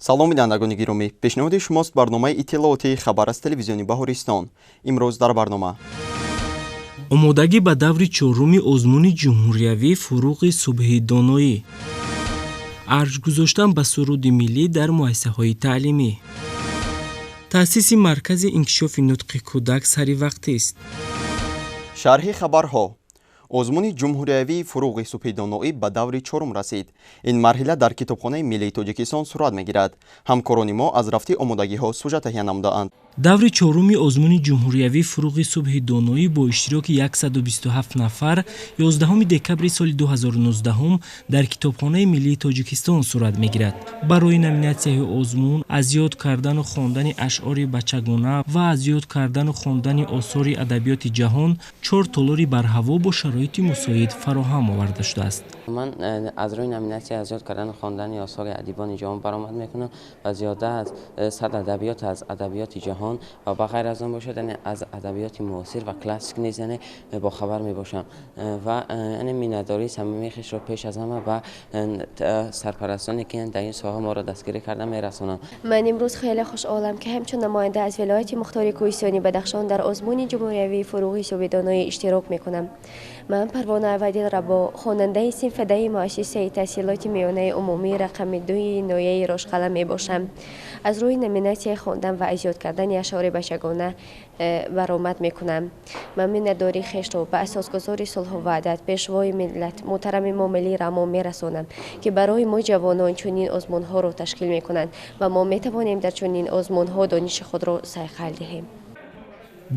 Салом, бинандагони гиромӣ! Пешниҳоди шумост барномаи иттилоотии «Хабар» аз телевизиони Баҳористон. Имрӯз дар барнома: Омодагӣ ба даври чоруми озмуни ҷумҳуриявӣ «Фуруғи субҳи доноӣ», арҷ гузоштан ба суруди миллӣ дар муассисаҳои таълимӣ, таъсиси маркази инкишофи нутқи кӯдак саривақтист. Шарҳи хабарҳо. Озмуни ҷумҳуриявии «Фуруғи субҳи доноӣ» ба даври чорум расид. Ин марҳила дар Китобхонаи миллии Тоҷикистон сурат мегирад. Ҳамкорони мо аз рафти омодагиҳо сюжет таҳия намудаанд. Даври чоруми озмуни ҷумҳуриявӣ «Фуруғи субҳи доноӣ» бо иштироки 127 нафар 11 декабри соли 2019 дар Китобхонаи миллии Тоҷикистон сурат мегирад. Барои номинатсияи озмун аз ёд кардану хондани ашъори бачагона ва аз ёд кардану хондани осори адабиёти ҷаҳон чор толори барҳаво бо шароити мусоид фароҳам оварда шудааст. Ман аз рӯи номинатсия аз ёд кардану хондани осори адибони ҷаҳон баромад мекунам ва зиёда аз 100 адабиёт аз адабиёти ҷаҳон ва ба ғайр аз он бошад, яъне аз адабиёти муосир ва классик низ, яъне бохабар мебошам ва яъне миннатдории самимии хешро пеш аз ҳама ба сарпарастоне, ки дар ин соҳа моро дастгирӣ карда, мерасонам. Ман имрӯз хеле хушҳолам, ки ҳамчун намоянда аз вилояти мухтори кӯҳистони Бадахшон дар озмуни ҷумҳуриявии «Фуруғи субҳи доноӣ» иштирок мекунам. Ман Парвона Вадилрабо, хонандаи синфи 10-и муассисаи таҳсилоти миёнаи умумии рақами 2-и ноҳияи Рошқала мебошам. Аз рӯи номинатсияи хондан ва аз ёд кардани ашъори бачагона баромад мекунам. Ман миннатдории хешро ба асосгузори сулҳу ваҳдат, пешвои миллат, муҳтарам Эмомалӣ Раҳмон мерасонам, ки барои мо ҷавонон чунин озмунҳоро ташкил мекунанд ва мо метавонем дар чунин озмунҳо дониши худро сайқал диҳем.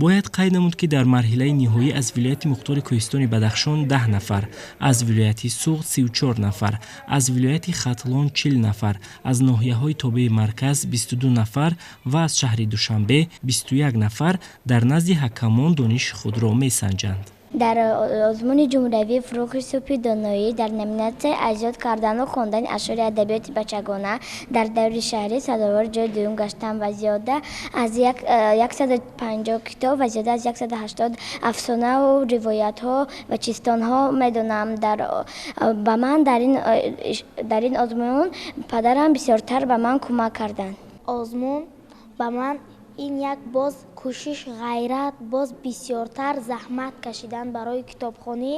Бояд қайд намуд, ки дар марҳилаи ниҳоӣ аз вилояти мухтори кӯҳистони Бадахшон 10 нафар, аз вилояти Суғд 34 нафар, аз вилояти Хатлон 40 нафар, аз ноҳияҳои тобеи марказ 22 нафар ва аз шаҳри Душанбе 21 нафар дар назди ҳакамон дониши худро месанҷанд. Дар озмуни ҷумҳуриявии «Фуруғи субҳи доноӣ» дар номинатсияи аз ёд кардану хондани ашъори адабиёти бачагона дар даври шаҳрӣ сазовори ҷои дуюм гаштам ва зиёда аз 150 китоб ва зиёда аз 180 афсонаву ривоятҳо ва чистонҳо медонам. Ба ман дар ин озмун падарам бисёртар ба ман кӯмак карданд. Озмун ба ман ин як боз кӯшиш, ғайрат, боз бисёртар заҳмат кашидан барои китобхонӣ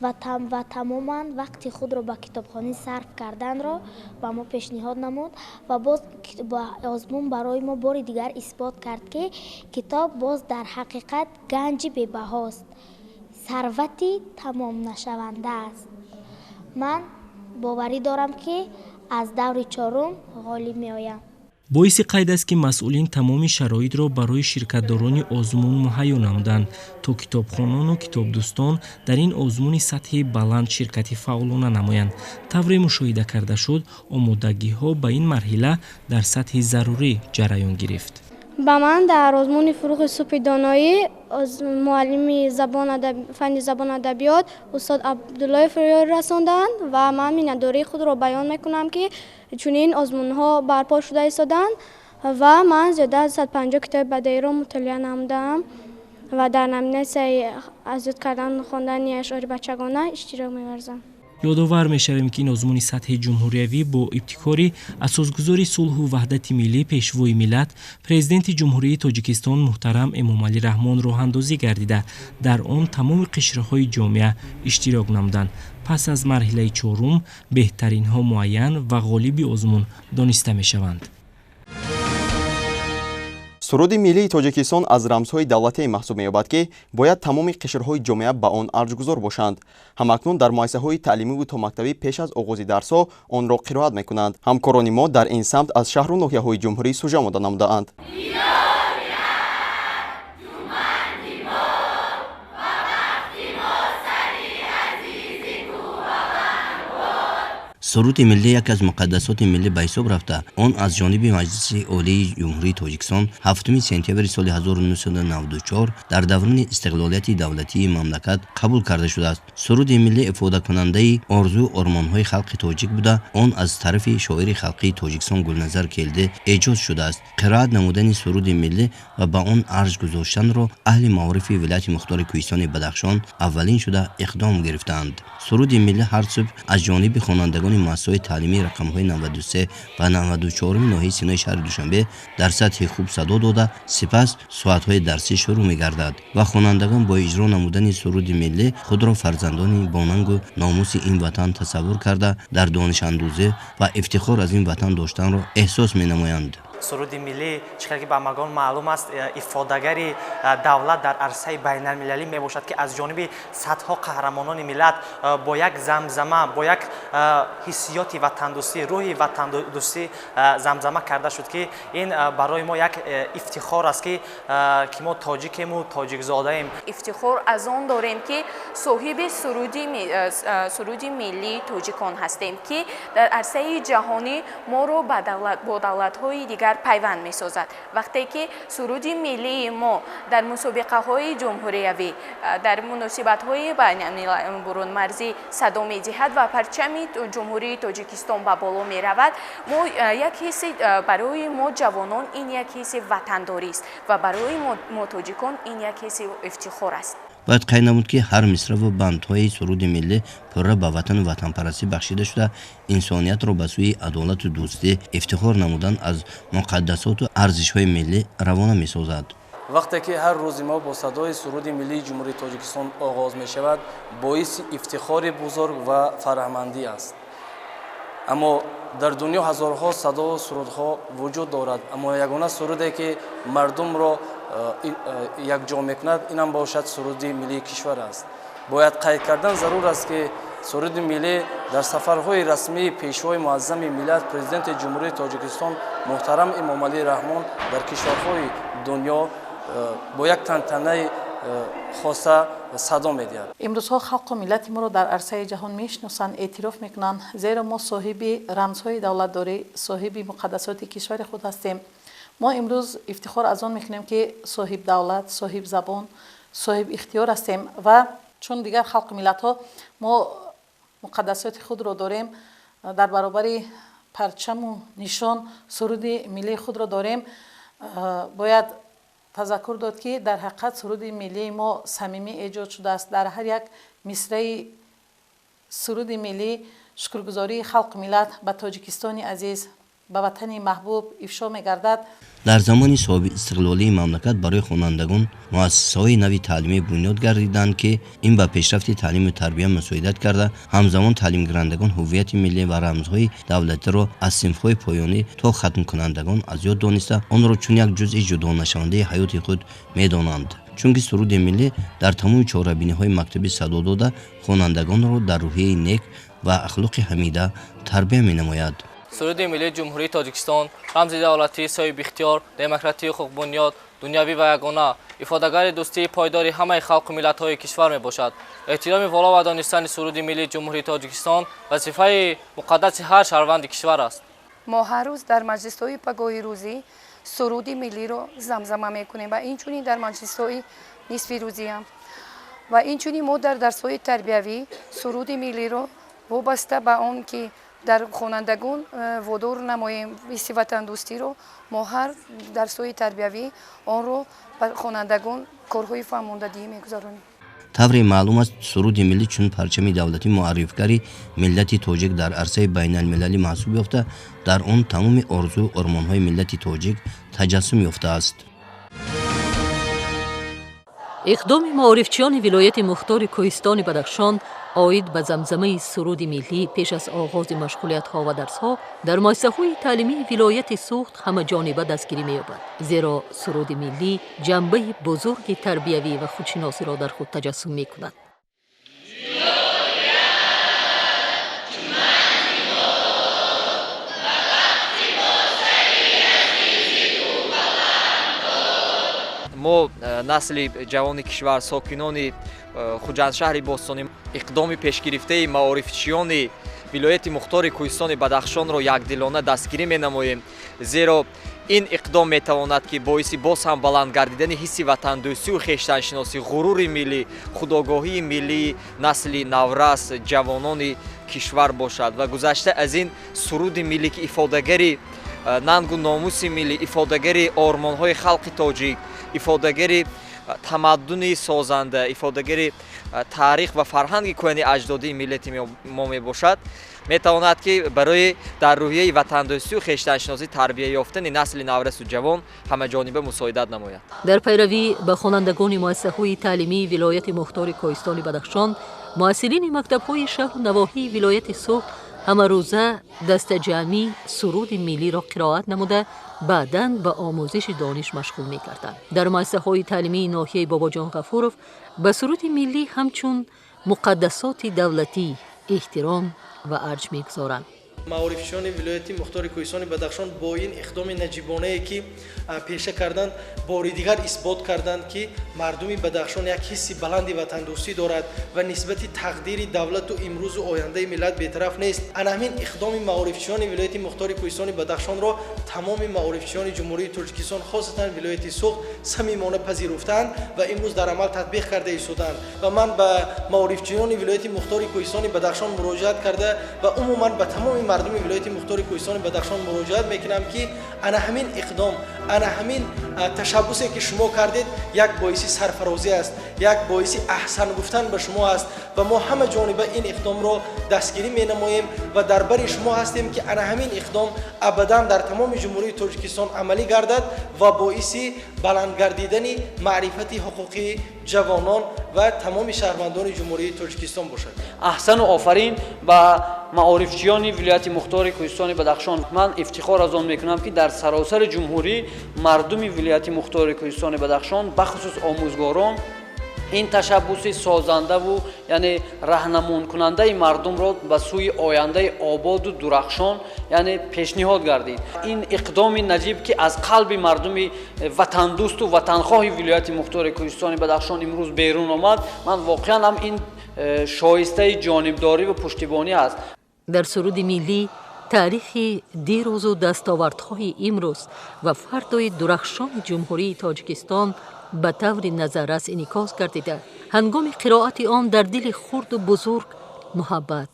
ва тамоман вақти худро ба китобхонӣ сарф карданро ба мо пешниҳод намуд ва боз озмун барои мо бори дигар исбот кард, ки китоб боз дар ҳақиқат ганҷи бебаҳост, сарвати тамомнашаванда аст. Ман боварӣ дорам, ки аз даври чорум ғолиб меоям. Боиси қайд аст, ки масъулин тамоми шароитро барои ширкатдорони озмун муҳайё намуданд, то китобхонону китобдӯстон дар ин озмуни сатҳи баланд ширкати фаъолона намоянд. Тавре мушоҳида карда шуд, омодагиҳо ба ин марҳила дар сатҳи зарурӣ ҷараён гирифт. Ба ман дар озмуни «Фуруғи субҳи доноӣ» муаллими фанни забон адабиёт устод Абдуллоев ёри расонданд ва ман миннатдории худро баён мекунам, ки чунин озмунҳо барпо шуда истоданд ва ман зиёда аз 150 китоби бадеиро мутолиа намудаам ва дар номинатсияи аз ёд кардану хондани ашъори бачагона иштирок меварзам. Ёдовар мешавем, ки ин озмуни сатҳи ҷумҳуриявӣ бо ибтикори асосгузори сулҳу ваҳдати миллӣ, пешвои миллат, Президенти Ҷумҳурии Тоҷикистон муҳтарам Эмомалӣ Раҳмон роҳандозӣ гардида, дар он тамоми қишрҳои ҷомеа иштирок намуданд. Пас аз марҳилаи чорум беҳтаринҳо муайян ва ғолиби озмун дониста мешаванд. Суруди миллии Тоҷикистон аз рамзҳои давлатие маҳсуб меёбад, ки бояд тамоми қишрҳои ҷомеа ба он арҷгузор бошанд. Ҳамакнун дар муассисаҳои таълимиву томактабӣ пеш аз оғози дарсҳо онро қироат мекунанд. Ҳамкорони мо дар ин самт аз шаҳру ноҳияҳои ҷумҳурӣ сюжа омода намудаанд. Суруди миллӣ яке аз муқаддасоти миллӣ ба ҳисоб рафта, он аз ҷониби Маҷлиси Олии Ҷумҳурии Тоҷикистон 7 сентябри соли 1994 дар даврони истиқлолияти давлатии мамлакат қабул карда шудааст. Суруди миллӣ ифодакунандаи орзую ормонҳои халқи тоҷик буда, он аз тарафи шоири халқии Тоҷикистон Гулназар Келдӣ эҷод шудааст. Қироат намудани суруди миллӣ ва ба он арҷ гузоштанро аҳли маорифи вилояти мухтори кӯҳистони Бадахшон аввалин шуда иқдом гирифтаанд. Суруди миллӣ ҳар субҳ аз ҷониби хонандагони хонандагони муассисаҳои таълимии рақамҳои 93 ва 94 ноҳияи Синои шаҳри Душанбе дар сатҳи хуб садо дода, сипас соатҳои дарсӣ шурӯъ мегардад ва хонандагон бо иҷро намудани суруди миллӣ худро фарзандони бонангу номуси ин ватан тасаввур карда, дар донишандӯзӣ ва ифтихор аз ин ватан доштанро эҳсос менамоянд. Суруди миллӣ, чӣ қадр ки ба ҳамагон маълум аст, ифодагари давлат дар арсаи байналмилалӣ мебошад, ки аз ҷониби садҳо қаҳрамонони миллат бо як замзама, бо як ҳиссиёти ватандӯстӣ, рӯҳи ватандӯстӣ замзама карда шуд, ки ин барои мо як ифтихор аст, ки мо тоҷикему тоҷикзодаем. Ифтихор аз он дорем, ки соҳиби суруди миллии тоҷикон ҳастем, ки дар арсаи ҷаҳонӣ моро бо давлатҳои дигар пайванд месозад. Вақте ки суруди миллии мо дар мусобиқаҳои ҷумҳуриявӣ, дар муносибатҳои бурунмарзӣ садо медиҳад ва парчами Ҷумҳурии Тоҷикистон ба боло меравад, мо як ҳисси, барои мо ҷавонон ин як ҳисси ватандорист ва барои мо тоҷикон ин як ҳисси ифтихор аст. Бояд қайд намуд, ки ҳар мисраву бандҳои суруди миллӣ пурра ба ватану ватанпарастӣ бахшида шуда, инсониятро ба сӯи адолату дӯстӣ, ифтихор намудан аз муқаддасоту арзишҳои миллӣ равона месозад. Вақте ки ҳар рӯзи мо бо садои суруди миллии Ҷумҳурии Тоҷикистон оғоз мешавад, боиси ифтихори бузург ва фараҳмандӣ аст. Аммо дар дунё ҳазорҳо садову сурудҳо вуҷуд дорад, аммо ягона суруде ки мардумро якҷо мекунад, инам бошад суруди миллии кишвар аст. Бояд қайд кардан зарур аст, ки суруди миллӣ дар сафарҳои расмии Пешвои муаззами миллат, Президенти Ҷумҳурии Тоҷикистон муҳтарам Эмомалӣ Раҳмон дар кишварҳои дунё бо як тантанаи хоса садо медиҳад. Имрӯзҳо халқу миллати моро дар арсаи ҷаҳон мешиносанд, эътироф мекунанд, зеро мо соҳиби рамзҳои давлатдорӣ, соҳиби муқаддасоти кишвари худ ҳастем. Мо имрӯз ифтихор аз он мекунем, ки соҳиб давлат, соҳиб забон, соҳиб ихтиёр ҳастем ва чун дигар халқу миллатҳо мо муқаддасоти худро дорем, дар баробари парчаму нишон суруди миллии худро дорем. Бояд тазаккур дод, ки дар ҳақиқат суруди миллии мо самимӣ эҷод шудааст. Дар ҳар як мисраи суруди миллӣ шукргузории халқу миллат ба Тоҷикистони азиз, ба ватани маҳбуб ифшо мегардад. Дар замони соҳиби истиқлолии мамлакат барои хонандагон муассисаҳои нави таълимӣ бунёд гардиданд, ки ин ба пешрафти таълиму тарбия мусоидат карда, ҳамзамон таълимгирандагон ҳуввияти миллӣ ва рамзҳои давлатиро аз синфҳои поёнӣ то хатмкунандагон аз ёд дониста, онро чун як ҷузъи ҷудонашавандаи ҳаёти худ медонанд. Чунки суруди миллӣ дар тамоми чорабиниҳои мактабӣ садо дода, хонандагонро дар рӯҳияи нек ва ахлоқи ҳамида тарбия менамояд. Суруди миллии Ҷумҳурии Тоҷикистон рамзи давлатии соҳибихтиёр, демократию ҳуқуқбунёд, дунявӣ ва ягона, ифодагари дӯстии пойдори ҳамаи халқу миллатҳои кишвар мебошад. Эҳтироми воло ва донистани суруди миллии Ҷумҳурии Тоҷикистон вазифаи муқаддаси ҳар шаҳрванди кишвар аст. Мо ҳар рӯз дар маҷлисҳои пагоҳи рӯзӣ суруди миллиро замзама мекунем ва инчунин дар маҷлисҳои нисфи рӯзиам ва инчунин мо дар дарсҳои тарбиявӣ суруди миллиро вобаста ба он ки дар хонандагон водор намоем ҳисси ватандӯстиро, мо ҳар дарсҳои тарбиявӣ онро ба хонандагон корҳои фаҳмондадиҳӣ мегузаронем. Тавре маълум аст, суруди миллӣ чун парчами давлатӣ муаррифгари миллати тоҷик дар арсаи байналмилалӣ маҳсуб ёфта, дар он тамоми орзую ормонҳои миллати тоҷик таҷассум ёфтааст. Иқдоми маорифчиёни вилояти мухтори Кӯҳистони Бадахшон оид ба замзамаи суруди миллӣ пеш аз оғози машғулиятҳо ва дарсҳо дар муассисаҳои таълимии вилояти Суғд ҳамаҷониба дастгирӣ меёбад, зеро суруди миллӣ ҷанбаи бузурги тарбиявӣ ва худшиносиро дар худ таҷассум мекунад. Мо, насли ҷавони кишвар, сокинони Хуҷандшаҳри бостонӣ, иқдоми пешгирифтаи маорифчиёни вилояти мухтори Кӯҳистони Бадахшонро якдилона дастгирӣ менамоем, зеро ин иқдом метавонад, ки боиси боз ҳам баланд гардидани ҳисси ватандӯстию хештаншиносӣ, ғурури миллӣ, худогоҳии миллии насли наврас, ҷавонони кишвар бошад. Ва гузашта аз ин, суруди миллӣ, ки ифодагари нангу номуси миллӣ, ифодагари ормонҳои халқи тоҷик, ифодагари тамаддуни созанда, ифодагари таърих ва фарҳанги кӯҳани аҷдодии миллати мо мебошад, метавонад ки барои дар рӯҳияи ватандӯстию хештаншиносӣ тарбия ёфтани насли наврасу ҷавон ҳамаҷониба мусоидат намояд. Дар пайравӣ ба хонандагони муассисаҳои таълимии вилояти мухтори Кӯҳистони Бадахшон, муассилини мактабҳои шаҳру навоҳии вилояти Суғд ҳамарӯза дастаҷамъӣ суруди миллиро қироат намуда, баъдан ба омӯзиши дониш машғул мекарданд. Дар муассисаҳои таълимии ноҳияи Бобоҷон Ғафуров ба суруди миллӣ ҳамчун муқаддасоти давлатӣ эҳтиром ва арҷ мегузоранд. Маорифчиёни вилояти мухтори Кӯҳистони Бадахшон бо ин иқдоми наҷибонае ки пеша карданд, бори дигар исбот карданд, ки мардуми Бадахшон як ҳисси баланди ватандӯстӣ дорад ва нисбати тақдири давлату имрӯзу ояндаи миллат бетараф нест. Ана ҳамин иқдоми маорифчиёни вилояти мухтори Кӯҳистони Бадахшонро тамоми маорифчиёни Ҷумҳурии Тоҷикистон, хосатан вилояти Суғд, самимона пазируфтаанд ва имрӯз дар амал татбиқ карда истодаанд. Ва ман ба маорифчиёни вилояти мухтори Кӯҳистони Бадахшон муроҷиат карда ва умуман ба тамоми мардуми вилояти мухтори Кӯҳистони Бадахшон муроҷиат мекунам, ки ана ҳамин иқдом, ана ҳамин ташаббусе ки шумо кардед, як боиси сарфарозӣ аст, як боиси аҳсан гуфтан ба шумо аст ва мо ҳама ҷониба ин иқдомро дастгирӣ менамоем ва дар бари шумо ҳастем, ки ана ҳамин иқдом абадан дар тамоми Ҷумҳурии Тоҷикистон амалӣ гардад ва боиси баланд гардидани маърифати ҳуқуқии ҷавонон ва тамоми шаҳрвандони Ҷумҳурии Тоҷикистон бошад. Аҳсану офарин ба маорифчиёни вилояти мухтори Кӯҳистони Бадахшон. Ман ифтихор аз он мекунам, ки дар саросари ҷумҳурӣ мардуми вилояти мухтори Кӯҳистони Бадахшон, бахусус омӯзгорон, ин ташаббуси созандаву яъне раҳнамонкунандаи мардумро ба сӯи ояндаи ободу дурахшон яъне пешниҳод гардид. Ин иқдоми наҷиб, ки аз қалби мардуми ватандӯсту ватанхоҳи вилояти мухтори Кӯҳистони Бадахшон имрӯз берун омад, ман воқеан ҳам ин шоистаи ҷонибдорӣ ва пуштибонӣ аст. Дар суруди миллӣ таърихи дирӯзу дастовардҳои имрӯз ва фардои дурахшони Ҷумҳурии Тоҷикистон ба таври назаррас инъикос гардида, ҳангоми қироати он дар дили хурду бузург муҳаббат,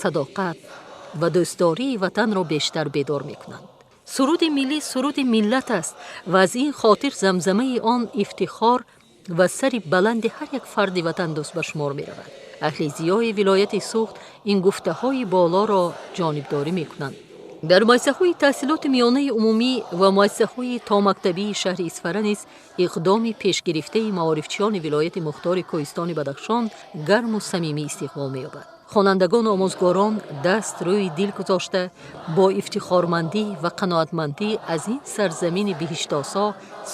садоқат ва дӯстдории ватанро бештар бедор мекунанд. Суруди миллӣ суруди миллат аст ва аз ин хотир замзамаи он ифтихор ва сари баланди ҳар як фарди ватандӯст ба шумор меравад. Аҳли зиёи вилояти Суғд ин гуфтаҳои болоро ҷонибдорӣ мекунанд. Дар муассисаҳои таҳсилоти миёнаи умумӣ ва муассисаҳои томактабии шаҳри Исфара низ иқдоми пешгирифтаи маорифчиёни вилояти мухтори Кӯҳистони Бадахшон гарму самимӣ истиқбол меёбад. Хонандагону омӯзгорон даст рӯи дил гузошта, бо ифтихормандӣ ва қаноатмандӣ аз ин сарзамини биҳиштосо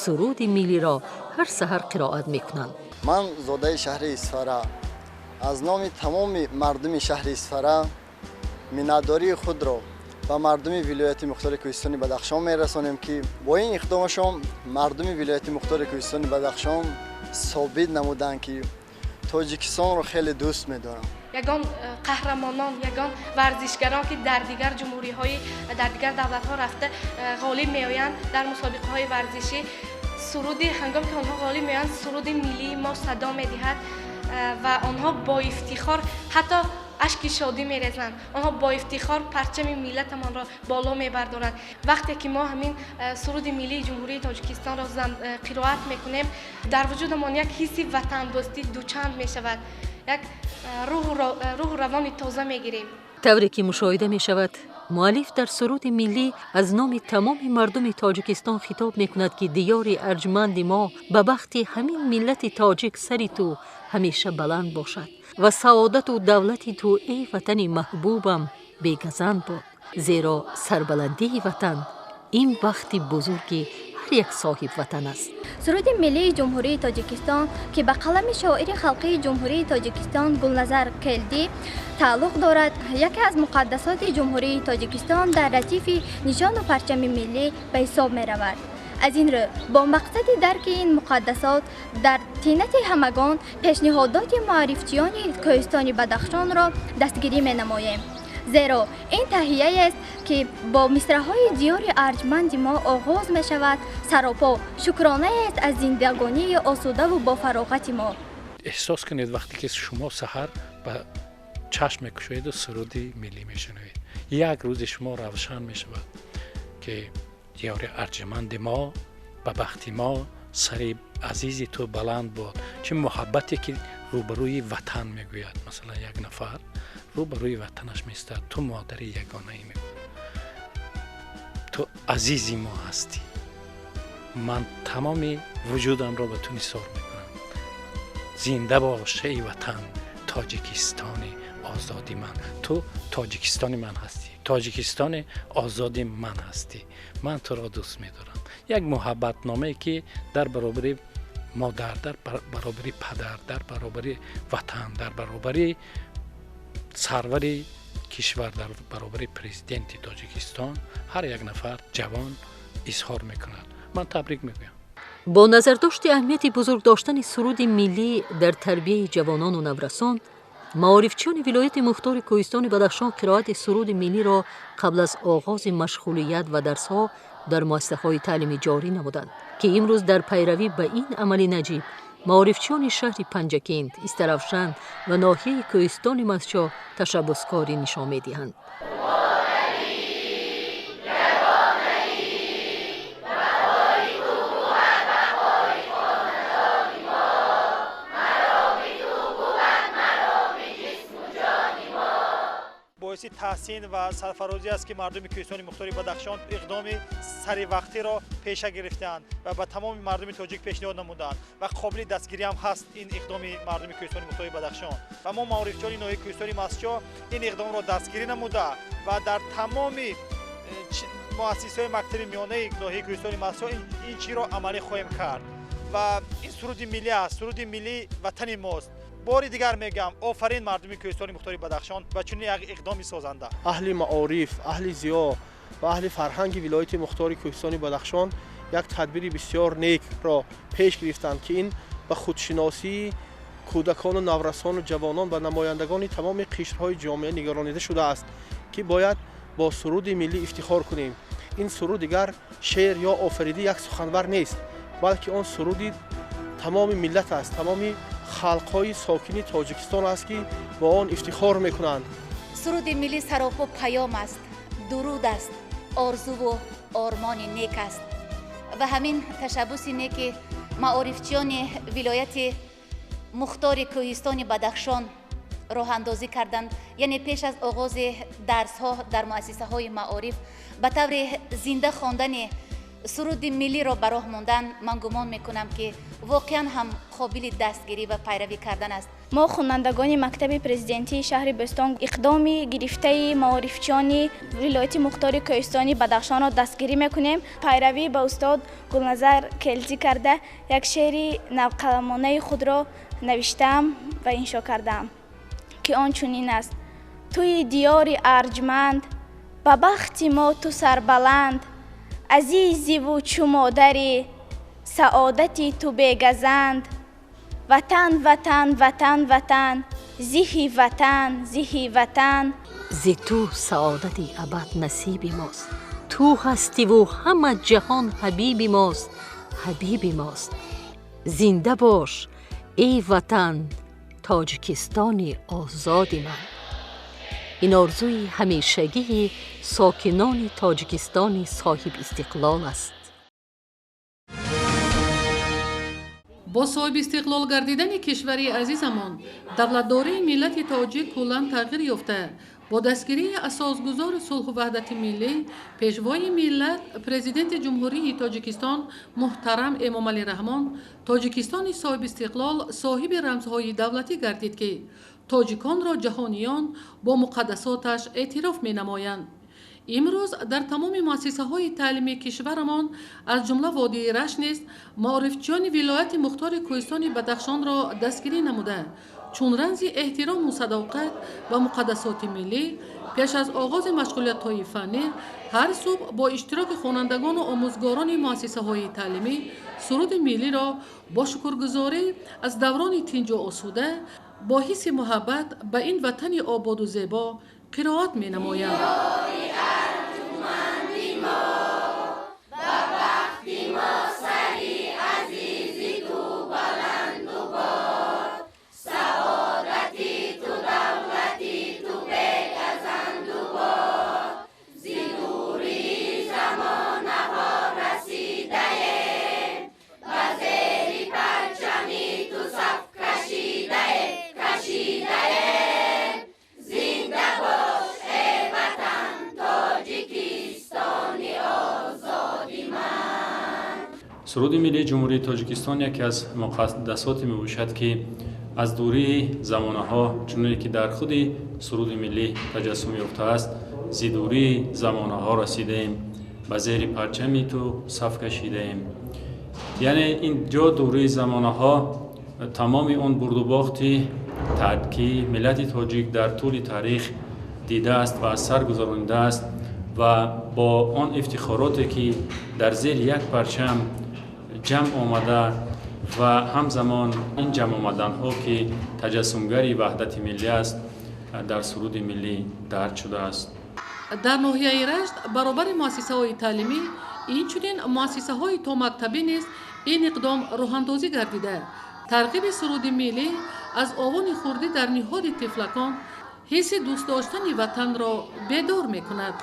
суруди миллиро ҳар саҳар қироат мекунанд. Ман зодаи шаҳри Исфара, аз номи тамоми мардуми шаҳри Исфара миннатдории худро ба мардуми вилояти мухтори Кӯҳистони Бадахшон мерасонем, ки бо ин иқдомашон мардуми вилояти мухтори Кӯҳистони Бадахшон собит намуданд, ки Тоҷикистонро хеле дӯст медоранд. Ягон қаҳрамонон, ягон варзишгарон, ки дар дигар ҷумҳуриҳои, дар дигар давлатҳо рафта ғолиб меоянд дар мусобиқаҳои варзишӣ, суруди ҳангоме ки онҳо ғолиб меоянд, суруди миллии мо садо медиҳад ва онҳо бо ифтихор ҳатто ашки шодӣ мерезанд. Онҳо бо ифтихор парчами миллатамонро боло мебардоранд. Вақте ки мо ҳамин суруди миллии Ҷумҳурии Тоҷикистонро қироат мекунем, дар вуҷудамон як ҳисси ватандӯстӣ дучанд мешавад, як рӯҳу равони тоза мегирем. Тавре ки мушоҳида мешавад, муаллиф дар суруди миллӣ аз номи тамоми мардуми Тоҷикистон хитоб мекунад, ки диёри арҷманди мо ба бахти ҳамин миллати тоҷик сари ту ҳамеша баланд бошад ва саодату давлати ту, эй ватани маҳбубам, бегазанд бод, зеро сарбаландии ватан ин бахти бузурги ҳар як соҳибватан аст. Суруди миллии Ҷумҳурии Тоҷикистон, ки ба қалами шоири халқии Ҷумҳурии Тоҷикистон Гулназар Келдӣ тааллуқ дорад, яке аз муқаддасоти Ҷумҳурии Тоҷикистон дар радифи нишону парчами миллӣ ба ҳисоб меравад. Аз ин рӯ, бо мақсади дарки ин муқаддасот дар тинати ҳамагон пешниҳодоти маорифчиёни Кӯҳистони Бадахшонро дастгирӣ менамоем. Зеро ин таҳияест, ки бо мисраҳои диёри арҷманди мо оғоз мешавад, саропо шукронаест аз зиндагонии осудаву бофароғати мо. Эҳсос кунед вақте ки шумо саҳар ба чашм мекушоеду суруди миллӣ мешунавед, як рӯзи шумо равшан мешавад, ки диёри арҷманди мо ба бахти мо Сари азизи ту баланд бод. Чӣ муҳаббате ки рӯбарӯи ватан мегӯяд. Масалан, як нафар рӯбарӯи ватанаш меистад, ту модари ягонаӣ мегӯяд, ту азизи мо ҳастӣ, ман тамоми вуҷудамро ба ту нисор мекунам. Зинда бош эй ватан, Тоҷикистони озоди ман. Ту Тоҷикистони ман ҳастӣ, Тоҷикистони озоди ман ҳастӣ, ман туро дӯст медорам. Як муҳаббатномае ки дар баробари модар, дар баробари падар, дар баробари ватан, дар баробари сарвари кишвар, дар баробари президенти Тоҷикистон ҳар як нафар ҷавон изҳор мекунад. Ман табрик мегӯям. Бо назардошти аҳамияти бузург доштани суруди миллӣ дар тарбияи ҷавонону наврасон, маорифчиёни вилояти мухтори кӯҳистони Бадахшон қироати суруди миллиро қабл аз оғози машғулият ва дарсҳо дар муассисаҳои таълимӣ ҷорӣ намуданд, ки имрӯз дар пайравӣ ба ин амали наҷиб маорифчиёни шаҳри Панҷакент, Истаравшан ва ноҳияи кӯҳистони Мастчоҳ ташаббускорӣ нишон медиҳанд. Боиси таҳсин ва сарфарозӣ аст, ки мардуми кӯҳистони мухтори Бадахшон иқдоми саривақтиро пеша гирифтаанд ва ба тамоми мардуми тоҷик пешниҳод намуданд ва қобили дастгирӣ ҳам ҳаст ин иқдоми мардуми кӯҳистони мухтори Бадахшон. Ва мо маорифчиёни ноҳияи кӯҳистони Мастчоҳ ин иқдомро дастгирӣ намуда ва дар тамоми муассисаҳои мактаби миёнаи ноҳияи кӯҳистони Мастчоҳ ин чиро амалӣ хоҳем кард. Ва ин суруди миллӣ аст, суруди миллӣ ватани мост. Бори дигар мегӯям, офарин мардуми кӯҳистони мухтори Бадахшон ва чунин як иқдоми созанда. Аҳли маориф, аҳли зиё ва аҳли фарҳанги вилояти мухтори кӯҳистони Бадахшон як тадбири бисёр некро пеш гирифтанд, ки ин ба худшиносии кӯдакону наврасону ҷавонон ва намояндагони тамоми қишрҳои ҷомеа нигаронида шудааст, ки бояд бо суруди миллӣ ифтихор кунем. Ин суруд дигар шеър ё офариди як суханвар нест, балки он суруди тамоми миллат аст, тамоми халқҳои сокини Тоҷикистон аст, ки бо он ифтихор мекунанд. Суруди миллӣ саропо паём аст, дуруд аст, орзуву ормони нек аст. Ва ҳамин ташаббуси неки маорифчиёни вилояти мухтори кӯҳистони Бадахшон роҳандозӣ карданд, яъне пеш аз оғози дарсҳо дар муассисаҳои маориф ба таври зинда хондани суруди миллиро ба роҳ мондан, ман гумон мекунам, ки воқеан ҳам қобили дастгирӣ ва пайравӣ кардан аст. Мо хонандагони мактаби президентии шаҳри Бӯстон иқдоми гирифтаи маорифчиёни вилояти мухтори кӯҳистони Бадахшонро дастгирӣ мекунем. Пайравӣ ба устод Гулназар Келдӣ карда як шеъри навқаламонаи худро навиштаам ва иншо кардаам, ки он чунин аст: туи диёри арҷманд, ба бахти мо ту сарбаланд, азизиву чу модарӣ, саодати ту бегазанд. Ватан, ватан, ватан, ватан, зиҳи ватан, зиҳи ватан. Зи ту саодати абад насиби мост, ту ҳастиву ҳама ҷаҳон ҳабиби мост, ҳабиби мост. Зинда бош эй ватан, Тоҷикистони озоди ман. Ин орзуи ҳамешагии сокинони Тоҷикистони соҳибистиқлол аст. Бо соҳибистиқлол гардидани кишвари азизамон давлатдории миллати тоҷик куллан тағйир ёфта, бо дастгирии асосгузори сулҳу ваҳдати миллӣ, пешвои миллат, президенти Ҷумҳурии Тоҷикистон муҳтарам Эмомалӣ Раҳмон, Тоҷикистони соҳибистиқлол соҳиби рамзҳои давлатӣ гардид, ки тоҷиконро ҷаҳониён бо муқаддасоташ эътироф менамоянд. Имрӯз дар тамоми муассисаҳои таълимии кишварамон, аз ҷумла водии Рашт низ, маорифчиёни вилояти мухтори кӯҳистони Бадахшонро дастгирӣ намуда, чун рамзи эҳтирому садоқат ба муқаддасоти миллӣ пеш аз оғози машғулиятҳои фаннӣ ҳар субҳ бо иштироки хонандагону омӯзгорони муассисаҳои таълимӣ суруди миллиро бо шукргузорӣ аз даврони тинҷу осуда бо ҳисси муҳаббат ба ин ватани ободу зебо қироат менамоянд. Замонаҳо расидаем ба Суруди миллии Ҷумҳурии Тоҷикистон яке аз муқаддасоте мебошад, ки аз дурии замонаҳо, чуноне ки дар худи суруди миллӣ таҷассум ёфтааст, зи дурии замонаҳо расидаем, ба зери парчами ту саф кашидаем. Яъне ин ҷо дурии замонаҳо тамоми он бурдубохти ки миллати тоҷик дар тӯли таърих дидааст ва аз сар гузаронидааст ва бо он ифтихороте ки дар зери як парчам ҷамъ омада ва ҳамзамон ин ҷамъ омаданҳо ки таҷассумгари ваҳдати миллӣ аст, дар суруди миллӣ дарҷ шудааст. Дар ноҳияи Рашт баробари муассисаҳои таълимӣ инчунин муассисаҳои томактабӣ низ ин иқдом роҳандозӣ гардида, тарғиби суруди миллӣ аз овони хурдӣ дар ниҳоди тифлакон ҳисси дӯст доштани ватанро бедор мекунад.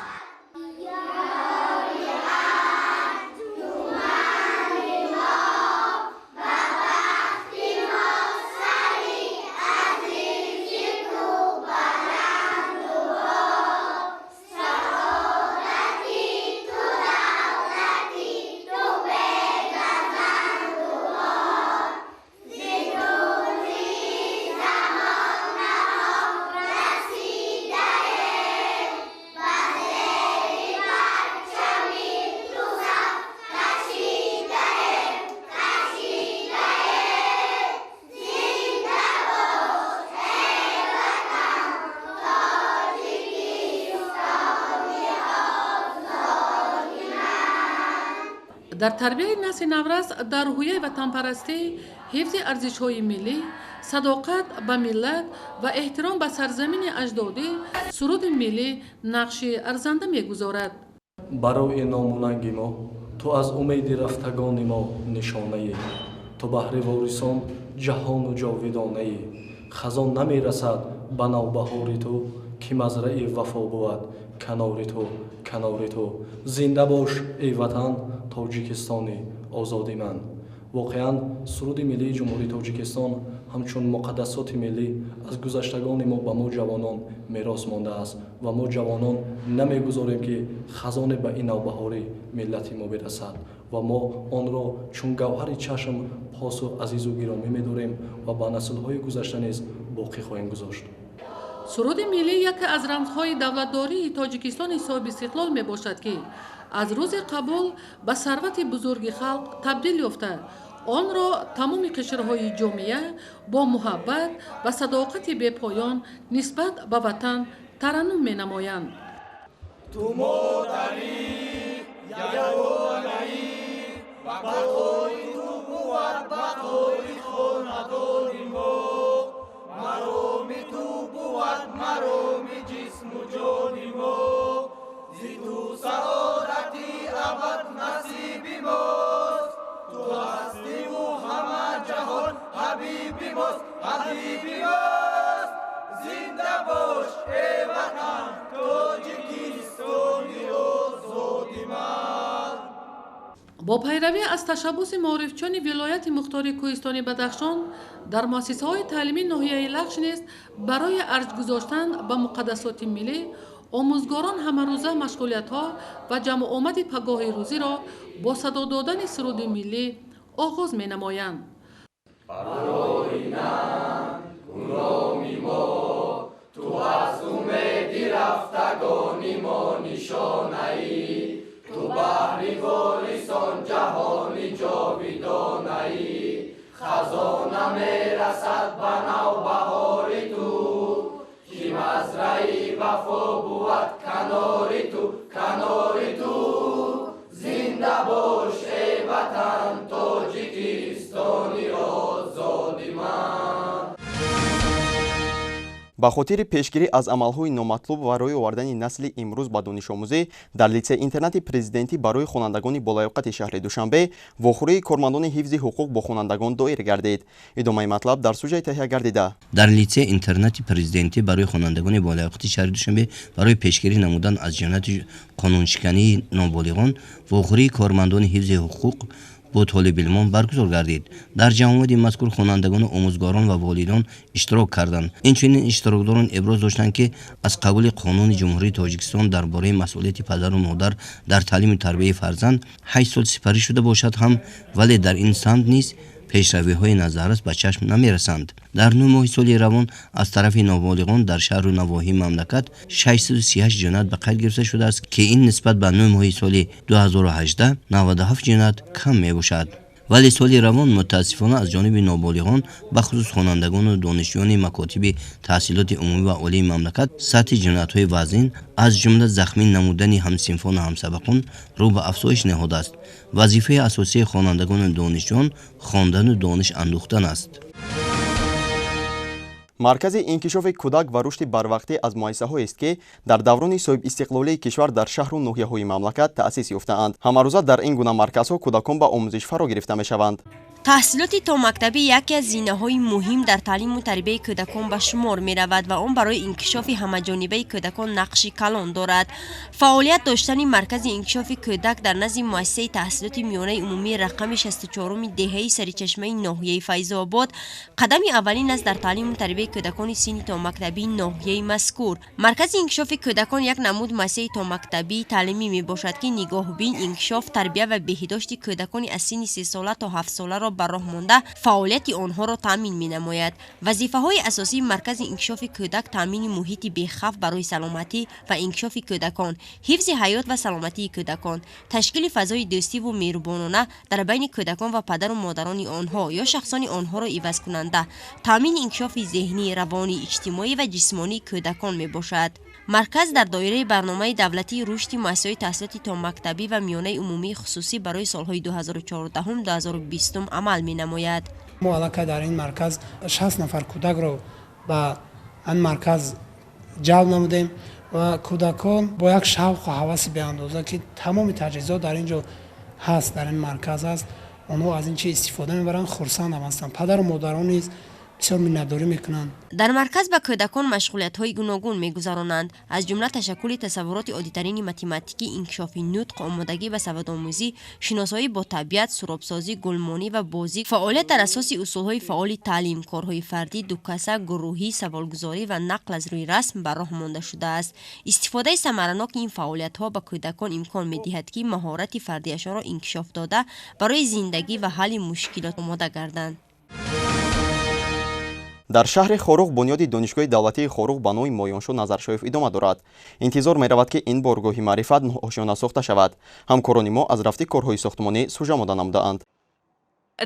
Дар тарбияи насли наврас дар рӯҳияи ватанпарастӣ, ҳифзи арзишҳои миллӣ, садоқат ба миллат ва эҳтиром ба сарзамини аҷдодӣ суруди миллӣ нақши арзанда мегузорад. Барои номунанги мо ту аз умеди рафтагони мо нишонаӣ, ту баҳри ворисон ҷаҳону ҷовидонаӣ. Хазон намерасад ба навбаҳори ту, ки мазраи вафо бувад канори ту, канори ту. Зинда бош, эй ватан, Тоҷикистони озоди ман. Воқеан суруди миллии Ҷумҳурии Тоҷикистон ҳамчун муқаддасоти миллӣ аз гузаштагони мо ба мо ҷавонон мерос мондааст ва мо ҷавонон намегузорем, ки хазоне ба ин навбаҳори миллати мо бирасад ва мо онро чун гавҳари чашм посу азизу гиромӣ медорем ва ба наслҳои гузашта низ боқӣ хоҳем гузошт. Суруди миллӣ яке аз рамзҳои давлатдории Тоҷикистони соҳибистиқлол мебошад, ки аз рӯзи қабул ба сарвати бузурги халқ табдил ёфта, онро тамоми қишрҳои ҷомеа бо муҳаббат ва садоқати бепоён нисбат ба ватан тараннум менамоянд. Ту модари ягонаӣ, бақои ту бувад бақои хонадони мо, мароми ту бувад мароми ҷисму ҷони мо, зи ту саодати абад насиби мост, ту ҳастиву ҳама ҷаҳон ҳабиби мост, ҳабиби мост. Зинда бош, эй ватан, Тоҷикистони озоди ман. Бо пайравӣ аз ташаббуси маорифчиёни вилояти мухтори кӯҳистони Бадахшон дар муассисаҳои таълимии ноҳияи Лахш низ барои арҷ гузоштан ба муқаддасоти миллӣ омӯзгорон ҳамарӯза машғулиятҳо ва ҷамъомади пагоҳи рӯзиро бо садо додани суруди миллӣ оғоз менамоянд. Барои нангу номи мо ту аз умеди рафтагони мо нишонаӣ, ту баҳри ворисон ҷаҳони ҷовидонаӣ. Хазон намерасад ба навбаҳори ту, ки мазраи вафо бувад канори ту, канори ту. Зинда бош, эй ватан, Тоҷикистони озоди ман. Ба хотири пешгирӣ аз амалҳои номатлуб ва рӯй овардани насли имрӯз ба донишомӯзӣ дар литсей-интернати президентӣ барои хонандагони болаёқати шаҳри Душанбе вохӯрии кормандони ҳифзи ҳуқуқ бо хонандагон доир гардид. Идомаи матлаб дар сужаи таҳия гардида. Дар литсей-интернати президентӣ барои хонандагони болаёқати шаҳри Душанбе барои пешгирӣ намудан аз ҷинояти қонуншикании ноболиғон вохӯрии кормандони ҳифзи ҳуқуқ Бо толибилмон баргузор гардид. Дар ҷамъомади мазкур хонандагону омӯзгорон ва волидон иштирок карданд. Инчунин иштирокдорон иброз доштанд, ки аз қабули Қонуни Ҷумҳурии Тоҷикистон дар бораи масъулияти падару модар дар таълиму тарбияи фарзанд 8 сол сипарӣ шуда бошад ҳам, вале дар ин самт низ пешравиҳои назаррас ба чашм намерасанд. Дар 9 моҳи соли равон аз тарафи ноболиғон дар шаҳру навоҳии мамлакат 638 ҷиноят ба қайд гирифта шудааст, ки ин нисбат ба 9 моҳи соли 2018 97 ҷиноят кам мебошад. Вале соли равон мутаассифона аз ҷониби ноболиғон, бахусус хонандагону донишҷӯёни макотиби таҳсилоти умумӣ ва олии мамлакат, сатҳи ҷиноятҳои вазнин, аз ҷумла захмӣ намудани ҳамсинфону ҳамсабақон, рӯ ба афзоиш ниҳодааст. Вазифаи асосии хонандагону донишҷӯён хондану дониш андӯхтан аст. Маркази инкишофи кӯдак ва рушди барвақтӣ аз муассисаҳоест, ки дар даврони соҳибистиқлолии кишвар дар шаҳру ноҳияҳои мамлакат таъсис ёфтаанд. Ҳамарӯза дар ин гуна марказҳо кӯдакон ба омӯзиш фаро гирифта мешаванд. Таҳсилоти томактабӣ яке аз зинаҳои муҳим дар таълиму тарбияи кӯдакон ба шумор меравад ва он барои инкишофи ҳамаҷонибаи кӯдакон нақши калон дорад. Фаъолият доштани маркази инкишофи кӯдак дар назди муассисаи таҳсилоти миёнаи умумии рақами 64-уми деҳаи Саричашмаи ноҳияи Файзобод қадами аввалин аст дар таълиму тарбияи кӯдакони синни томактабии ноҳияи мазкур. Маркази инкишофи кӯдакон як намуд муассисаи томактабии таълимӣ мебошад, ки нигоҳубин, инкишоф, тарбия ва беҳдошти кӯдакони аз синни 3 сола то 7 соларо ба роҳ монда, фаъолияти онҳоро таъмин менамояд. Вазифаҳои асосии маркази инкишофи кӯдак таъмини муҳити бехавф барои саломатӣ ва инкишофи кӯдакон, ҳифзи ҳаёт ва саломатии кӯдакон, ташкили фазои дӯстиву меҳрубонона дар байни кӯдакон ва падару модарони онҳо ё шахсони онҳоро ивазкунанда, таъмини инкишофи зеҳнӣ, равонӣ, иҷтимоӣ ва ҷисмонии кӯдакон мебошад. Марказ дар доираи барномаи давлатии рушди муассисаҳои таҳсилоти томактабӣ ва миёнаи умумии хусусӣ барои солҳои 2014-2020 амал менамояд. Мо аллакай дар ин марказ 60 нафар кӯдакро ба ин марказ ҷалб намудем ва кӯдакон бо як шавқу ҳаваси беандоза, ки тамоми таҷҳизот дар ин ҷо ҳаст, дар ин марказ ҳаст, онҳо аз ин чиз истифода мебаранд, хурсандам ҳастанд. Падару модарон низ бисёр миннатдорӣ мекунанд. Дар марказ ба кӯдакон машғулиятҳои гуногун мегузаронанд, аз ҷумла ташаккули тасаввуроти оддитарини математикӣ, инкишофи нутқ, омодагӣ ба саводомӯзӣ, шиносоӣ бо табиат, суробсозӣ, гулмонӣ ва бозӣ, фаъолият дар асоси усулҳои фаъоли таълим, корҳои фардӣ, дукаса, гурӯҳӣ, саволгузорӣ ва нақл аз рӯи расм ба роҳ монда шудааст. Истифодаи самараноки ин фаъолиятҳо ба кӯдакон имкон медиҳад, ки маҳорати фардиашонро инкишоф дода, барои зиндагӣ ва ҳалли мушкилот омода гарданд. Дар шаҳри Хоруғ бунёди Донишгоҳи давлатии Хоруғ ба номи Моёншо Назаршоев идома дорад. Интизор меравад, ки ин боргоҳи маърифат ошёна сохта шавад. Ҳамкорони мо аз рафти корҳои сохтмонӣ сужа мода намудаанд.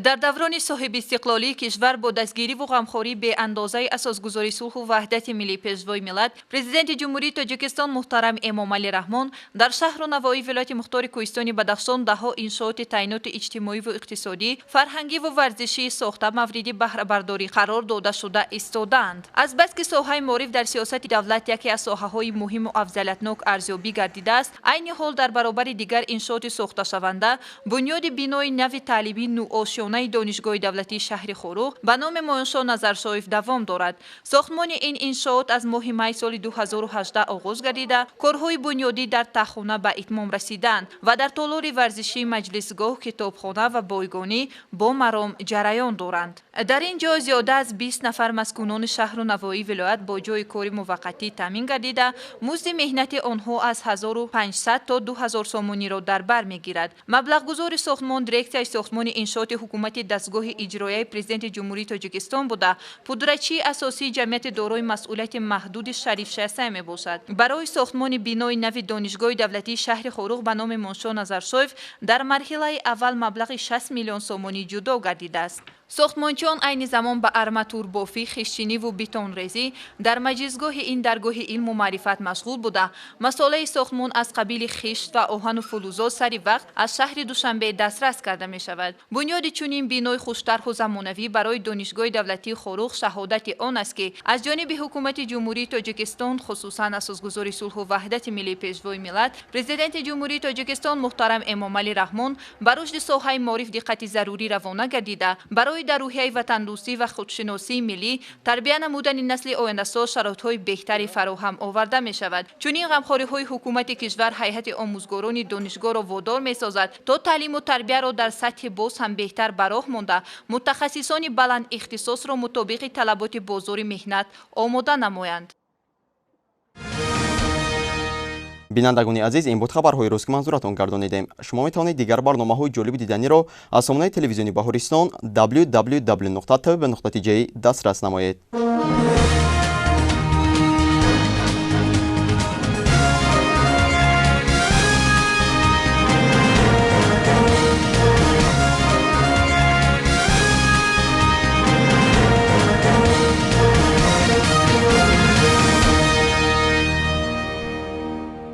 Дар даврони соҳибистиқлолии кишвар бо дастгириву ғамхории беандозаи асосгузори сулҳу ваҳдати миллӣ, Пешвои миллат, Президенти Ҷумҳурии Тоҷикистон муҳтарам Эмомалӣ Раҳмон дар шаҳру навоҳии вилояти мухтори Кӯҳистони Бадахшон даҳҳо иншооти таъиноти иҷтимоиву иқтисодӣ, фарҳангиву варзишӣ сохта, мавриди баҳрабардорӣ қарор дода шуда истодаанд. Азбаски соҳаи маориф дар сиёсати давлат яке аз соҳаҳои муҳиму афзалиятнок арзёбӣ гардидааст, айни ҳол дар баробари дигар иншооти сохташаванда бунёди бинои нави таълимии нуошёнаи Донишгоҳи давлатии шаҳри Хоруғ ба номи Моёншо Назаршоев давом дорад. Сохтмони ин иншоот аз моҳи май соли 2018 оғоз гардида, корҳои бунёдӣ дар таҳхона ба итмом расиданд ва дар толори варзишӣ, маҷлисгоҳ, китобхона ва бойгонӣ бо маром ҷараён доранд. Дар ин ҷо зиёда аз 20 нафар маскунони шаҳру навоҳии вилоят бо ҷойи кори муваққатӣ таъмин гардида, музди меҳнати онҳо аз 1500 то 2000 сомониро дар бар мегирад. Маблағгузори сохтмон дирексияи сохтмони иншооти ҳукумати дастгоҳи иҷроияи Президенти Ҷумҳурии Тоҷикистон буда, пудрачии асосии ҷамъияти дорои масъулияти маҳдуди Шариф Шасай мебошад. Барои сохтмони бинои нави Донишгоҳи давлатии шаҳри Хоруғ ба номи Моншо Назаршоев дар марҳилаи аввал маблағи 60 миллион сомонӣ ҷудо гардидааст. Сохтмончиён айни замон ба арматурбофӣ, хиштчиниву бетонрезӣ дар маҷлисгоҳи ин даргоҳи илму маърифат машғул буда, масолеҳи сохтмон аз қабили хишт ва оҳану фулузот сари вақт аз шаҳри Душанбе дастрас карда мешавад. Бунёди чунин бинои хуштарҳу замонавӣ барои Донишгоҳи давлатии Хоруғ шаҳодати он аст, ки аз ҷониби ҳукумати Ҷумҳурии Тоҷикистон, хусусан асосгузори сулҳу ваҳдати миллӣ, Пешвои миллат, Президенти Ҷумҳурии Тоҷикистон муҳтарам Эмомалӣ Раҳмон ба рушди соҳаи маориф диққати зарурӣ равона гардида, барои Барои дар рӯҳияи ватандӯстӣ ва худшиносии миллӣ тарбия намудани насли ояндасоз шароитҳои беҳтаре фароҳам оварда мешавад. Чунин ғамхориҳои ҳукумати кишвар ҳайати омӯзгорони донишгоҳро водор месозад, то таълиму тарбияро дар сатҳи боз ҳам беҳтар ба роҳ монда, мутахассисони баланд ихтисосро мутобиқи талаботи бозори меҳнат омода намоянд. Бинандагони азиз, ин буд хабарҳои рӯз, ки манзуратон гардонидем. Шумо метавонед дигар барномаҳои ҷолиби диданиро аз сомонаи телевизиони Баҳористон www.tv.tj дастрас намоед.